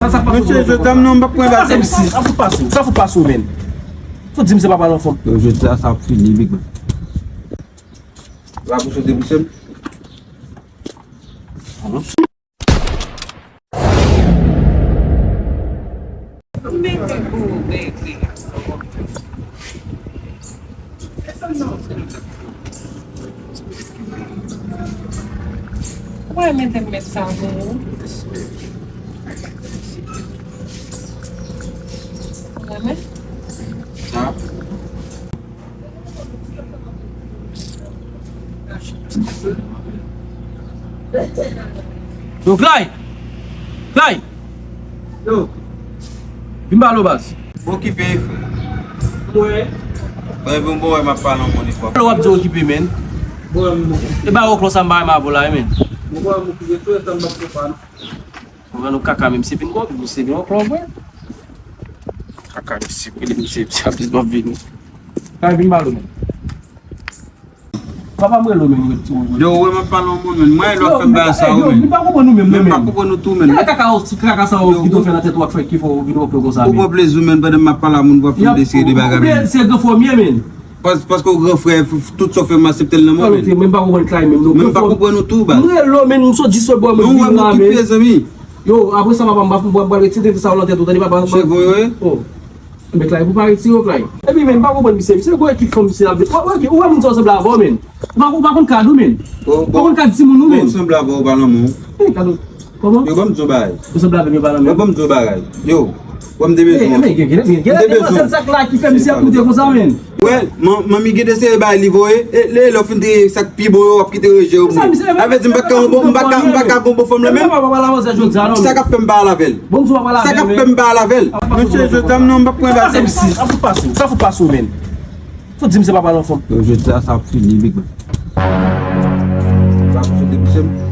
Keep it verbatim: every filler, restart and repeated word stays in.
Sa, sa k pase w, mesye, jodi a m non, m p ap pran bal. Sa fout pase w, sa fout pase w, men. Fout di m se papa lanfan. Yo, jodi a sa ap fini, big man. La pou sote pou sèm. Mwen mete m met sa pou ou. Ou renmen? Sa. Yo, Clay! Clay! Yo. Vin ba lo baz. Okipe, frè. Mwen. Mwen, bon, bon, wè, m ap pale yon moun, li pwòp. Lo w ap di okipe, men. Bon, mwen. E ba yo klon sa m ba m avou la, men. Bon, bon, mwen okipe, tou, e tan m ap pale. Mwen, nou kaka, menm si vin bon, se vin yon klon, mwen. Kaka, menm si vin, menm si, si ap vin, bon, vin. Clay, vin ba lo, men. Papa m rele w menm, ret tou. Yo, wè m ap pale yon moun, men. Mwen, lè w ap fè m bagay sa, yo, men. Yo, m pa konprann ou menm, men. Mwen pa konprann ou tou, men. Gade kaka w, ti kaka sa w ki te fè nan tèt ou ak fè ki fè w vin wòpyo konsa, men. Ou pran plezi w, men, pandan m ap pale a moun, w ap fè m deside bagay, men. Se gran fòmye, men. Pas-, paske w gran frè, f-, f-, tout sa w fè, m aksepte l nan mwen, men. Men m pa konprann Clay menm, non. Men m pa konprann ou tou, baz. M rele w, men, m sot di sou bò, mwen vin la, men. Non, wè m okipe, zanmi. Yo, apre sa, papa m, m pral retire sa w nan tèt ou, tande, papa. Se vre, wi. Oh. Men Clay, pou pa retire yo, Clay. Epi, men, m pa konprann misye. Misye gwo ekip fanm misye ap de. Ou, ou, ou wè moun sa w sanble avè w, men. Ou pa, ou pa konn kad ou, men. Ou pa konn kad timoun ou, men. Ou sanble avè w pa lanmou. Men kad ou. Kòman? Yo, ban m di w bagay. Ou sanble avè m, yo pa lanmou. Yo, ban m di w bagay. Yo, wè m te bezwen w. Men, men, gen, gen, gen, gen demwazèl sa k la ki fè misye ap moute konsa, men. Wè, man-, manmi gen de seri bagay li voye. E, lè, lè w fin te sa k pi bon yo, w ap kite reje yo pou mwen. Sa vle di m pa ka, m pa ka, m pa ka gon bon fanm la menm. Sa k ap fè m pa al avè l? Sa k ap fè m pa al avè l? Mesye, jodi a m non, m p ap pran bal. Sa fout pase w, sa fout pase w, men. Fout di m se papa lanfan. Yo, jodi a sa ap fini, big man. Sa ap fini, big man.